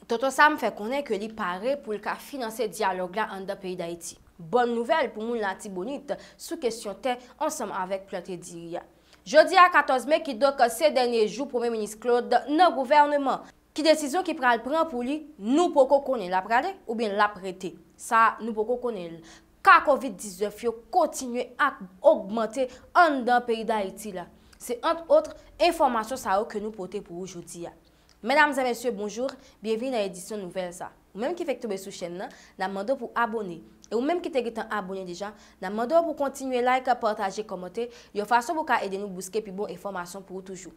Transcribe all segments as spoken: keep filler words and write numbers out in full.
Tonton Sam fè konnen ke li pare pou l ka finanse dyalòg la anndan peyi Dayiti. Bòn nouvèl pou moun Latibonit sou kesyon tè ansanm avèk plante diri a. Jodi a katòz me, kidonk se dènye jou Premye Minis Claude nan gouvèneman. Ki desizyon ki pral pran pou li, nou poko konnen l ap rale oubyen l ap rete. Sa, nou poko konnen l. Ka kovid diznèf yo kontinye ap ogmante anndan peyi Dayiti la. Se, ant ot, enfòmasyon sa yo ke nou pote pou ou jodi a. Medam e mesye, bonjou, byenvini nan edisyon nouvèl sa. Ou menm ki fèk tonbe sou chèn nan, n ap mande w pou abòne. E ou menm ki te gentan abòne deja, n ap mande w pou kontinye like, pataje, kòmante, yon fason pou ka ede nou bouske pi bon enfòmasyon pou ou toujou.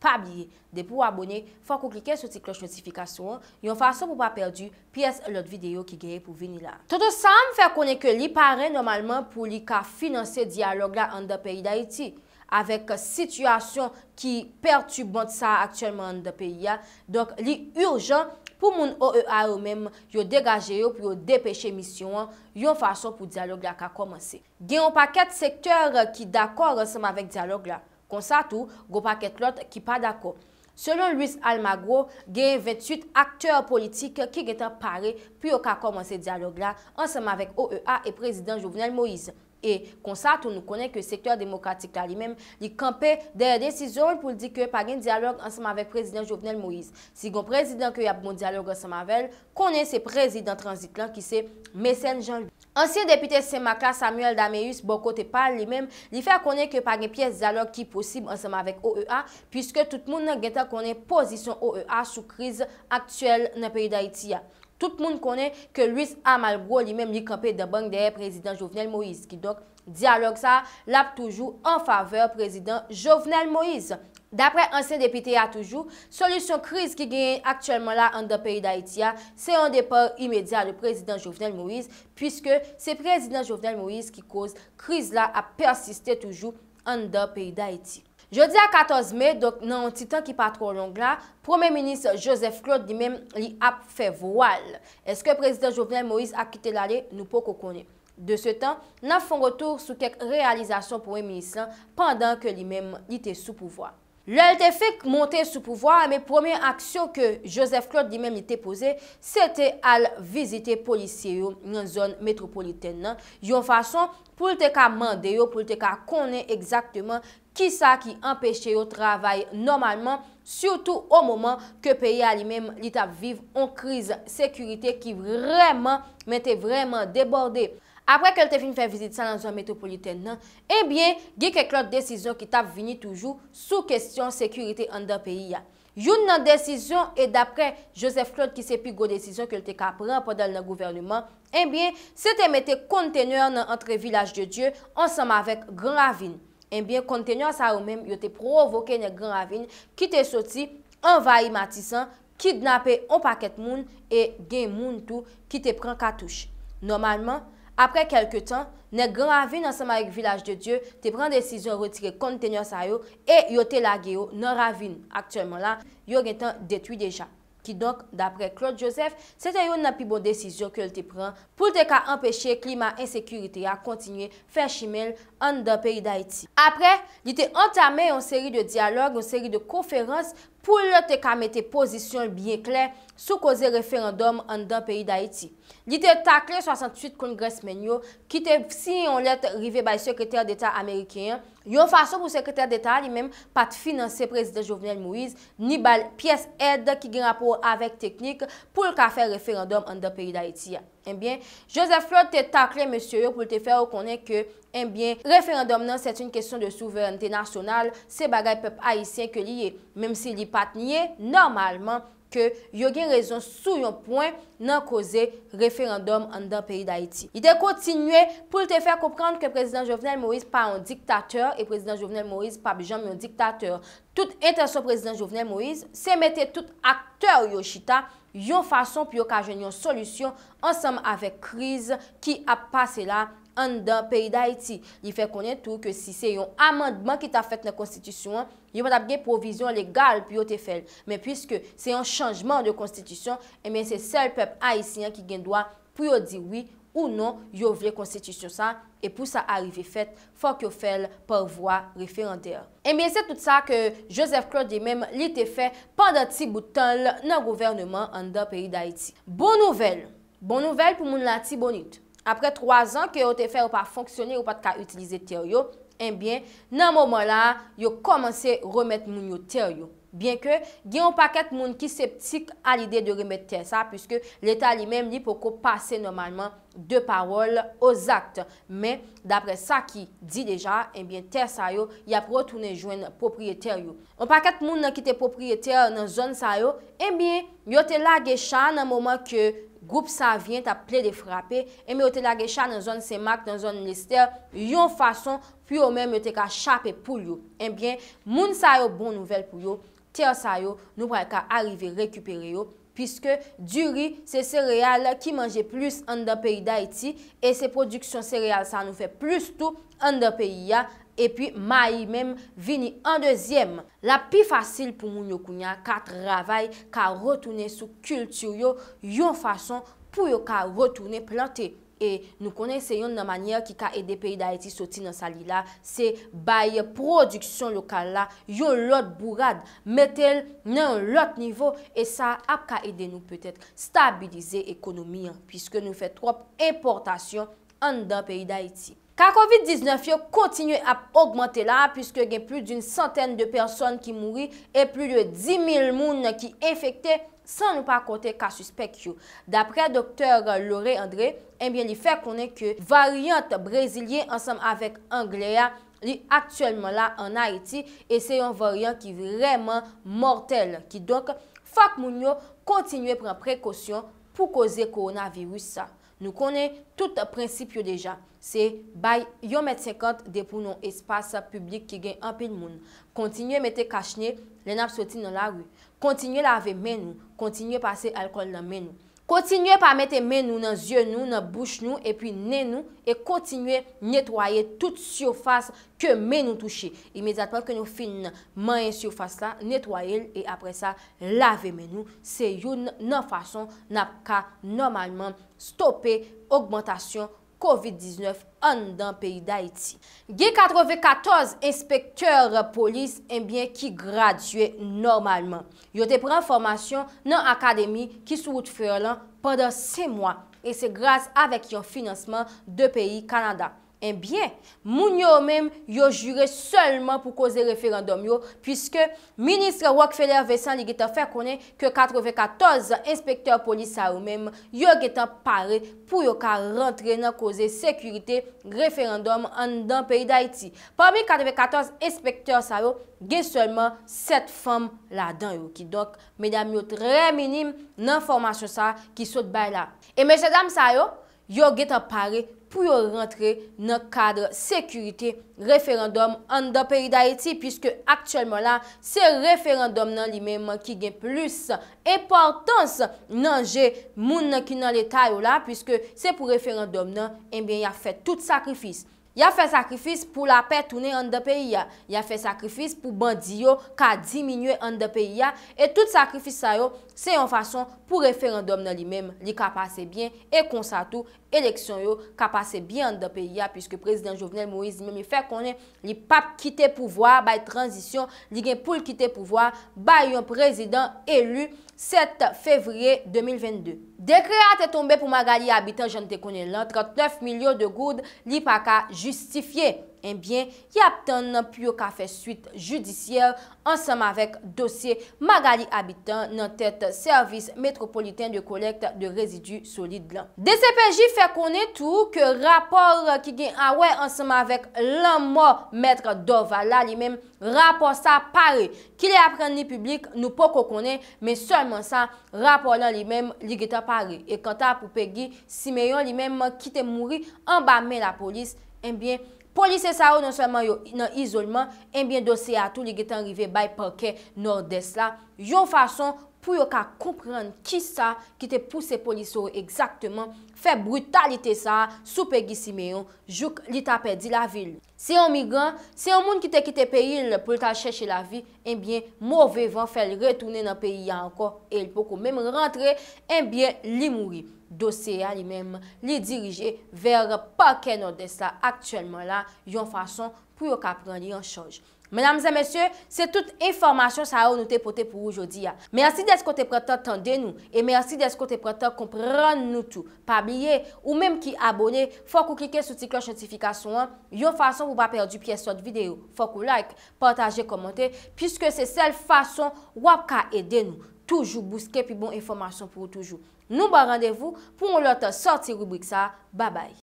Pa bliye, depi w abòne, fòk ou klike sou ti klòch notifikasyon an, yon fason pou pa pèdi pyès lòt videyo ki genyen pou vini la. Tonton Sam fè konnen ke li pare nòmalman pou li ka finanse dyalòg la anndan peyi Dayiti. Avèk sitiyasyon ki pètibant sa a aktyèlman anndan peyi a, donk, li ijan pou moun O E A yo menm, yo degaje yo pou yo depeche misyon an, yon fason pou dyalòg la ka kòmanse. Gen yon pakèt sektè ki dakò ansanm avèk dyalòg la. Konsa tou, gon pakèt lòt ki pa dakò. Selon Luis Almagro, gen venntuit aktè politik ki gentan pare pou yo ka kòmanse dyalòg la ansanm avèk O E A e prezidan Jovenel Moïse. E konsa tou, nou konnen ke sektè demokratik la li menm, li kanpe dèyè desizyon l pou l di ke pa gen dyalòg ansanm avèk prezidan Jovenel Moïse. Si gon prezidan ke y ap gon dyalòg ansanm avè l, konnen se prezidan tranzit lan ki se Mécène Jean Louis. Ansyen depite Senmak la, Samuel Daméus, bò kote pa l, li menm, li fè konnen ke pa gen pyès dyalòg ki posib ansanm avèk O E A, piske tout moun nan gentan konnen pozisyon O E A sou kriz aktyèl nan peyi Dayiti a. Tout moun konnen ke Luis Almagro li menm li kanpe danbang dèyè prezidan Jovenel Moïse. Kidonk, dyalòg sa a, l ap toujou an favè prezidan Jovenel Moïse. Daprè ansyen depite a toujou, solisyon kriz ki genyen aktyèlman la anndan peyi Dayiti a, se yon depa imedya de prezidan Jovenel Moïse, piske se prezidan Jovenel Moïse ki koz kriz la ap pèsiste toujou anndan peyi Dayiti. Jodi a katòz me, donk nan yon ti tan ki pa twò long la, Premye Minis Joseph Claude li menm, li ap fè vwal. Èske prezidan Jovenel Moïse ap kite l ale? Nou poko konnen. De ce temps, n ap fè yon retou sou kèk reyalizasyon Premye Minis lan pandan ke li menm, li te sou pouvwa. Lè l te fenk monte sou pouvwa a, men premye aksyon ke Joseph Claude li menm li te poze, se te al vizite polisye yo nan zòn metwopolitèn nan, yon fason pou l te ka mande yo, pou l te ka konnen egzakteman kisa ki anpeche yo travay nòmalman, sitou o moman ke peyi a li menm li t ap viv yon kriz sekirite ki vrèman, men te vrèman debòde. Apre ke l te fin fè vizit sa nan zòn metwopolitèn nan, ebyen, gen kèk lòt desizyon ki t ap vini toujou sou kesyon sekirite anndan peyi a. Youn nan desizyon, e daprè Joseph Claude ki se pi gwo desizyon ke l te ka pran pandan l nan gouvèneman, ebyen, se te mete kontenè nan antre Vilaj de Dye ansanm avèk Gran Ravin. Ebyen, kontenè sa yo menm, yo te pwovoke nèg Gran Ravin ki te soti anvayi Matisan, kidnape yon pakèt moun e gen moun tou ki te pran katouch. Nòmalman, apre kèlke tan, nèg Gran Ravin ansanm avèk Vilaj de Dye te pran desizyon retire kontenè sa yo e yo te lage yo nan ravin. Aktyèlman la, yo gentan detwi deja. Kidonk, daprè Claude Joseph, se te youn nan pi bon desizyon ke l te pran pou l te ka anpeche klima ensekirite a kontinye fè chimen l anndan peyi Dayiti. Apre, li te antame yon seri de dyalòg, yon seri de konferans pou l te ka mete pozisyon l byen klè sou koze referandòm anndan peyi Dayiti. Li te takle swasanntuit kongrèsmèn yo ki te siyen yon lèt rive bay sekretè deta ameriken an, yon fason pou sekretè deta a li menm pa t finanse prezidan Jovenel Moïse, ni ba l pyès èd ki gen rapò avèk teknik pou l ka fè referandòm anndan peyi Dayiti a. Ebyen, Joseph Claude te takle mesye yo pou l te fè yo konnen ke, ebyen, referandòm nan, c'est une question de souveraineté nationale, se bagay pèp ayisyen ke li ye. Menm si li pa t nye, nòmalman, ke yo gen rezon sou yon pwen nan koze referandòm anndan peyi Dayiti. Li te kontinye pou l te fè konprann ke prezidan Jovenel Moïse pa yon diktatè e prezidan Jovenel Moïse p ap janm yon diktatè. Tout entansyon prezidan Jovenel Moïse se mete tout aktè yo chita yon fason pou yo ka jwenn yon solisyon ansanm avèk kriz ki ap pase la anndan peyi Dayiti. Li fè konnen tou ke si se yon amandman ki t ap fèt nan konstitisyon an, yo pa t ap gen pwovizyon legal pou yo te fè l. Men piske se yon chanjman de konstitisyon, ebyen se sèl pèp ayisyen an ki gen dwa pou yo di wi ou non yo vle konstitisyon sa, e pou sa arive fèt, fòk yo fè l pa vwa referandè. Ebyen, se tout sa ke Joseph Claude li menm li te fè pandan ti bout tan l nan gouvènman anndan peyi Dayiti. Bon nouvèl! Bon nouvèl pou moun Latibonit. Apre twa zan ke yo te fè yo pa fonksyone, yo pa t ka itilize tè yo, ebyen, nan moman la a, yo kòmanse remèt moun yo tè yo. Byenke gen yon pakèt moun ki septik a lide de remèt tè sa, piske Leta li menm li poko pase nòmalman de pawòl o zakt. Men, daprè sa ki di deja, ebyen, tè sa yo, y ap retounen jwenn pwopriyetè yo. Yon pakèt moun nan ki te pwopriyetè nan zòn sa yo, ebyen, yo te lage cha nan moman ke gwoup Savyen t ap plede frape, ebyen, yo te lage cha nan zòn Senmak, nan zòn Lestè, yon fason pou yo menm yo te ka chape poul yo. Ebyen, moun sa yo bon nouvèl pou yo, tè sa yo, nou pral ka arive rekipere yo, piske diri se sereyal ki manje plis anndan peyi Dayiti, e se pwodiksyon sereyal sa nou fè plis tou anndan peyi a, epi mayi menm vini an dezyèm. L ap pi fasil pou moun yo kounye a ka travay, ka retounen sou kilti yo, yon fason pou yo ka retounen plante. E nou konnen se yonn nan manyè ki ka ede peyi Dayiti soti nan sa li la, se bay pwodiksyon lokal la yon lòt bourad, mete l nan yon lòt nivo, e sa ap ka ede nou petèt stabilize ekonomi an, piske nou fè twòp enpòtasyon anndan peyi Dayiti. Ka kovid diznèf yo kontinye ap ogmante la, piske gen plis d'une centaine de pèsòn ki mouri e plis de dis mil moun ki enfekte, san nou pa konte ka sispèk yo. Daprè Doktè Lauré André, ebyen, li fè konnen ke varyant brezilyen ansanm avèk anglè a, li aktyèlman la ann Ayiti, e se yon varyan ki vrèman mòtèl. Kidonk, fòk moun yo kontinye pran prekosyon pou koze kowonaviris sa. Nou konnen tout prensip yo deja. Se bay yon mèt senkant depi w nan yon espas piblik ki gen anpil moun. Kontinye mete kachne lè n ap soti nan lari. Kontinye lave men nou. Kontinye pase alkòl nan men nou. Kontinye pa mete men nou nan zye nou, nan bouch nou, epi nen nou, e kontinye netwaye tout sifas ke men nou touche. Imedyatman ke nou fin manyen sifas la, netwaye l, e apre sa, lave men nou. Se youn nan fason n ap ka nòmalman stope ogmantasyon kovid diznèf anndan peyi Dayiti. Gen katrevenkatòz enspektè polis, ebyen, ki gradye nòmalman. Yo te pran fòmasyon nan akademi ki sou wout fè lan pandan senk mwa, e se gras avèk yon finansman de peyi Kanada. Ebyen, moun yo menm, yo jire sèlman pou koze referandòm yo, piske Minis Rockfeller Vincent li gentan fè konnen ke katrevenkatòz enspektè polis sa yo menm, yo gentan pare pou yo ka rantre nan koze sekirite referandòm anndan peyi Dayiti. Pami katrevenkatòz enspektè sa yo, gen sèlman sèt fanm ladan yo. Kidonk, medam yo trè minim nan fòmasyon sa ki sot bay la. E mesyedam sa yo, yo gentan pare pou yo rantre nan kad sekirite referandòm anndan peyi Dayiti, piske aktyèlman la, se referandòm nan li menm ki gen plis enpòtans nan je moun ki nan leta yo la, piske se pou referandòm nan, ebyen, y ap fè tout sakrifis. Y ap fè sakrifis pou lapè tounen anndan peyi a. Y ap fè sakrifis pou bandi yo ka diminye anndan peyi a. E tout sakrifis sa yo, se yon fason pou referandòm nan li menm, li ka pase byen. E konsa tou, eleksyon yo ka pase byen anndan peyi a, piske prezidan Jovenel Moïse li menm li fè konnen li p ap kite pouvwa a bay tranzisyon, li gen pou l kite pouvwa a bay yon prezidan eli sèt fevriye de mil vennde. Dekrè a te tonbe pou Magalie Habitant, jan n te konnen l lan, trannèf milyon de goud, li pa ka jistifye. Ebyen, y ap tann pou yo ka fè swit jidisyè ansanm avèk dosye Magalie Habitant nan tèt Service Métropolitain de Collecte de Résidus Solides lan. D C P J fè konnen tou ke rapò ki gen a wè ansanm avèk lanmò Mèt Dorval la, li menm, rapò sa pare. Kilè y ap rann li piblik, nou poko konnen, men sèlman sa, rapò lan li menm, li gentan pare. E kanta pou Peggy Siméon, li menm, ki te mouri anba men lapolis, ebyen, polisye sa yo non sèlman yo nan izolman, ebyen, dosye a tou, li gentan rive bay pakè Nòdès la, yon fason pou yo ka konprann kisa ki te pouse polisye yo egzakteman fè britalite sa a sou Pegi Simeon jouk li ta pèdi lavi l. Se yon migran, se yon moun ki te kite peyi l pou l t al chèche lavi, ebyen, move van fè l retounen nan peyi a ankò e l poko menm rantre, ebyen, li mouri. Dosye a li menm, li dirije vè pakè Nòdès la aktyèlman la, yon fason pou yo ka pran li an chaj. Medam e mesye, se tout enfòmasyon sa yo nou te pote pou ou jodi a. Mèsi dèske w te pran tan tande nou, e mèsi dèske w te pran tan konprann nou tou. Pa bliye, ou menm ki abone, fòk ou klike sou ti klòch notifikasyon an, yon fason pou w pa pèdi pyès lòt videyo. Fòk ou like, pataje, kòmante, piske se sèl fason w ap ka ede nou. Toujou bouske pi bon enfòmasyon pou ou toujou. Nou ba w randevou pou yon lòt sòti ribrik sa a. Babay.